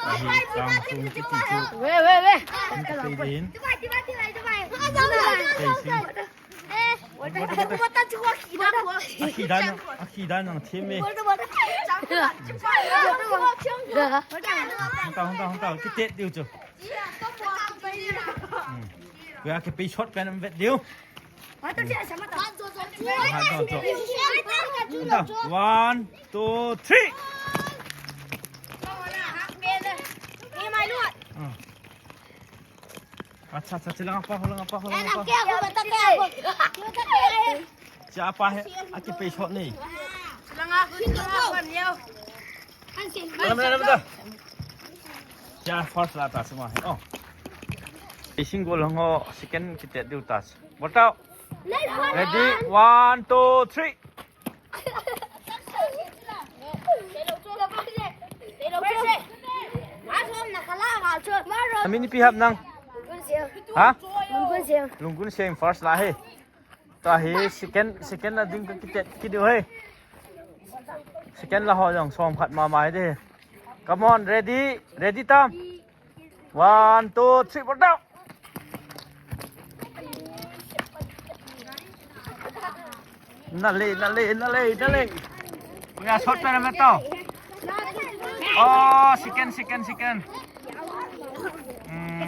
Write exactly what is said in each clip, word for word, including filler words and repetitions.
Ahi, kangtung kiti chu. Weh, weh, weh. Hung kipei ding. Pei si. Akhidan, akhidan nang thim e. Hung ta, hung ta, hung ta. Kitet diu chu. Hmm. Weh, kipei shot pen vet diu. One, two, three. Ah. Acha, acha, acha, lang apa, lang apa, lang apa. Acha, apa he, akipei shot ni. Alam, alam, alam. Acha, first la ta suma he. Oh. Racing goal ho, second kitet diu ta. Botao. Ready? One, two, three. Amin ipi ham nang? Ha? Lungkun Seng first la he. Tua hi second, second la ding ka kitet kit diu he. Second la ho jong som khat mama hi de. Come on, ready? Ready tam? One, two, three, botao. Nale, nale, nale, nale. Kuya shot pen vet tao. Oh, second, second, second. Hmm.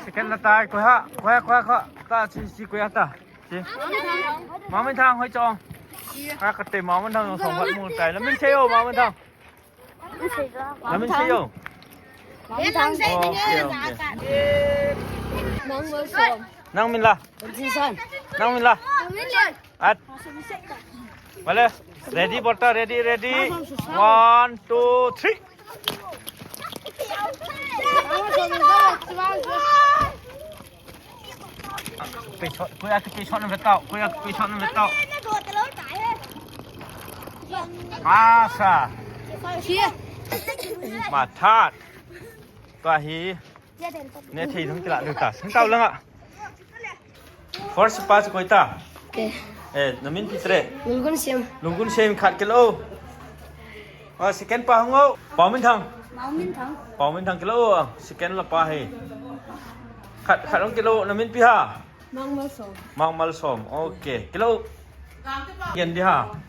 Second la tai, kuya, kuya, kuya, kuya. Ta, si, si, kuya ta. Si. Mangminthang hoi chong. Ka, kate Mangminthang som khat mu tai. Namin sei o, Mangminthang. Namin sei o. Mangminthang. Okay, okay. Nang min la. Nang min la. At. Vale. Ready, botao, ready, ready. One, two, three. Pei shot, kuya kipei shot na vet tao, kuya kipei shot na vet tao. Masa. Mathat. Tua hi. Neh thei thum kila lu ta. Hung tao lang a. First pa chu koi ta. Ke. Eh, namin ipi tre. Lungkun Seng. Lungkun Seng khat kilo. Ah, second pa hung o. Paominthang. Paominthang. Paominthang kilo. Ah, second la pa hi. Khat, khat hung kilo, namin ipi ham? Mangmalsom. Mangmalsom. Okay. Kilo. Gen di ham.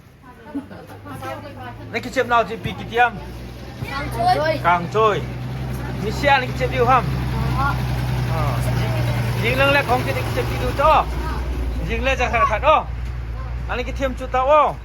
Na kichep nau chu ipi kiti ham? Kangchoi. Kangchoi. Nisa a na kichep diu ham? Ah. Jing lang le khong kiti kichep diu to. Jing le ja khat khat o. Ana kithem chu tao o.